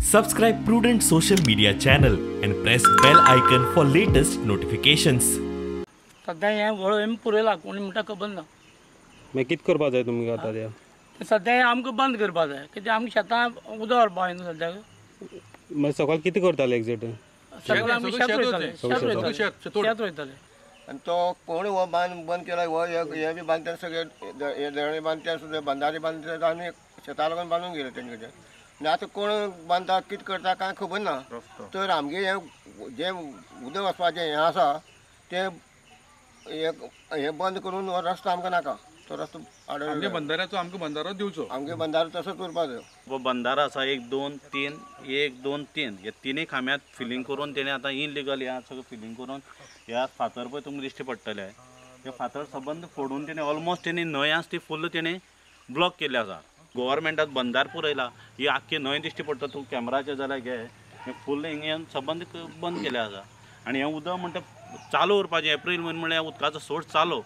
Subscribe Prudent Social Media channel and press bell icon for latest notifications. सद्या हें व्हळ पुरयला कोणी म्हणटा खबर ना. मागीर कितें करपा जाय तुमकां आतां तें? सद्या हें आमकां बंद करपा जाय, कित्याक आमकां शेतां उदक व्हरपा जाय न्हू सद्याक. मागीर सकाळ कितें करताले एग्जॅक्ट? सकाळ आमी शेत रोयताले, शेत रोयताले. आनी तो कोण हो बांद बंद केला, हो हे बी बांदतना सगळे हे धरणे बांदतना सुद्दां बंदारे बांदतना आमी शेता लागून बांदून गेले तेंचे कडेन. आनी आतां कोण बांदता कितें करता कांय खबर ना. तर आमगे हें जें उदक वचपाचें हें आसा तें हें बंद करून हो रस्तो आमकां नाका, तो रस्तो आमगे बंदाऱ्याचो आमकां बंदारो दिवचो, आमगे बंदारो तसोच उरपा जाय. बंदारो आसा 1 2 3 1 2 3 हे तिनूय खांब्यांत फिलींग करून तेणें आतां इनलिगल ह्या सगळें फिलींग करून ह्या फातर पळय तुमकां दिश्टी पडटले, हे फातर सबंद फोडून तेणें ऑलमोस्ट तेणी न्हंय आसा ती फुल्ल तेणें ब्लॉक केल्ली आसा. गव्हर्मेंटान बंदार पुरयला, ही आख्खी न्हंय दिश्टी पडटा, तूं कॅमेराचेर जाल्यार घे, हें फुल्ल हिंगा सबंद बंद केल्लें आसा. आनी हें उदक म्हणटा चालू उरपाचें, एप्रील म्हयनो म्हणल्यार उदकाचो सोर्स चालू.